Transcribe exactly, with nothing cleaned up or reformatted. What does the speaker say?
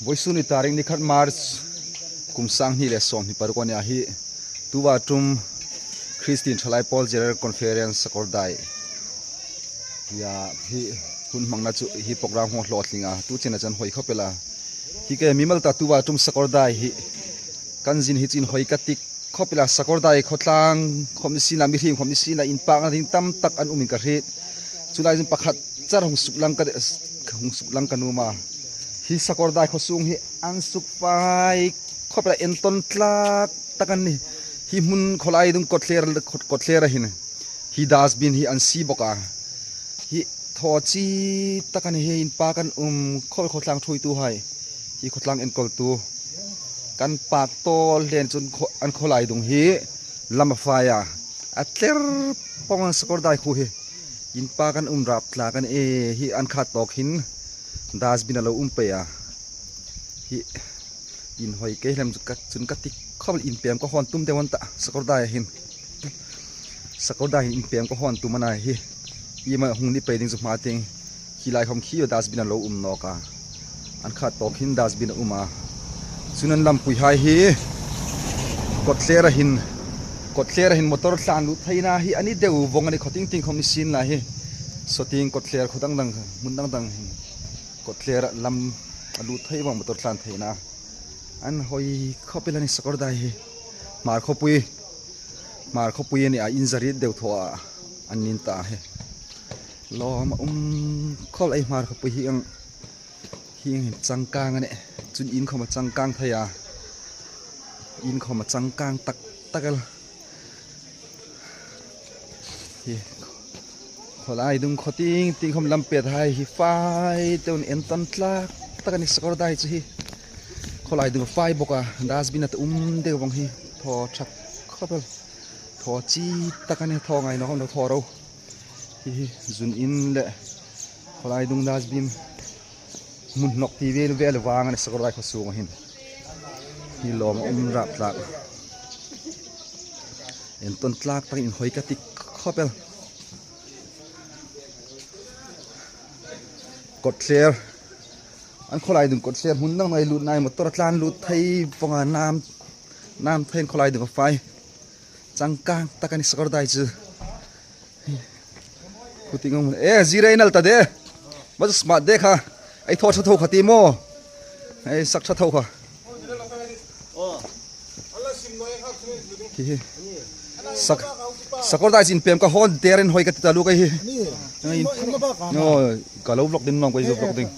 Vawisun ni tarik ni khat March kum sang hni le sawmhni paruk a ni a, hi tuta ṭum Christian Thalai Pawl General Conference Sakawrdai. Hi a, hi hun hmangna chu hi program hung hlawtling a, tu chena chan hoi khawp el a. Hi ke mimal ta tuta ṭum Sakawrdai hi kan zin hi chin hoi ka ti khawp el a, Sakawrdai khawtlang khawm ni sien la, mihriem khawm ni sien la, inpakna ding tam tak an um in ka hriet. Chu lai zin pakhat char hung suklang ka, hung suklang ka nuom a. Hi Sakawrdai khaw sung hi an suk fai khawp el a, entawn tlak tak a nih. Hi hmun khawlai dung kawtthler, kawtthler a hin hi dustbin hi an sie bawk a. Hi thaw chi tak a nih, hi inpak an um khawp el, khawtlang ṭhuoituhai. Hi khawtlang enkawltu kan pak tawl hle chun khaw-, an khawlai dung hi lam a fai a. A tler pawng a, Sakawrdai khuo hi inpak an um rap tlak a nih. Hi an khat tawk hin dustbin a lo um pei a. Hi inhoi kei hlem chu ka, chun ka ti khawp el, inpem ka hawn tum deu an ta Sakawrdai hin. Sakawrdai hin inpem ka hawn tum a na hi. Iema hung ni pei ding chu hma tieng. Khi lai khawm khi dustbin a lo um nawk a. An khat tawk hin dustbin a um a. Chun an lampuihai hi kawtthler a hin, kawtthler a hin motor tlan lut theina hi a ni deu vawng a nih, khaw tieng tieng khawm ni sien la hi. Saw tieng kawtthler khaw dang dang, hmun dang dang hin kawtthler a lam a lut thei vawng, motor tlan theina. An hoi khawp el a nih Sakawrdai hi. Hmar khawpui, Hmar khawpui a ni a, in zariet deu thaw a an ni ta hi. Lawm a um khawp el ei Hmar khawpui hi ang, hi ang hin changkang a nih. Chun in khawm a changkang thei a. In khawm a changkang tak tak el. Hi khawlai dung khaw tieng tieng khawm lam pethai hi fai deuin entawn tlak tak a nih Sakawrdai chu hi. Khawlai dung a fai bawk a, dustbin a ta um deu vawng hi. Thaw ṭhak khawp el. Thaw chi tak a nih, thaw ngai naw khawm lo thaw ro. Hi hi zun in le khawlai dung dustbin hmun hnawk ti vel vel vang a nih Sakawrdai khaw sung a hin. Hi lawm a um rap tlak. Entawn tlak takin inhoi ka ti khawp el. Kawtthler. An khawlai dung kawtthler hmun dang dang ei lut nai, motor a tlan lut thei vawng a, nam, nam thei an khawlai dung a fai. Changkang tak a nih Sakawrdai chu. Khu tieng ang. Eh, zirei nal ta de. Ba smart de kha. Ei thaw ṭha tho kha ti maw. Ei sak ṭha tho kha. Hi hi. Sak, Sakawrdai chu inpem ka hawn, terin hoi ka ti ta lu ka hi. Ni. Ai. Ni ma ba ka. No, ka lo vlog ding, nong ka lo vlog ding.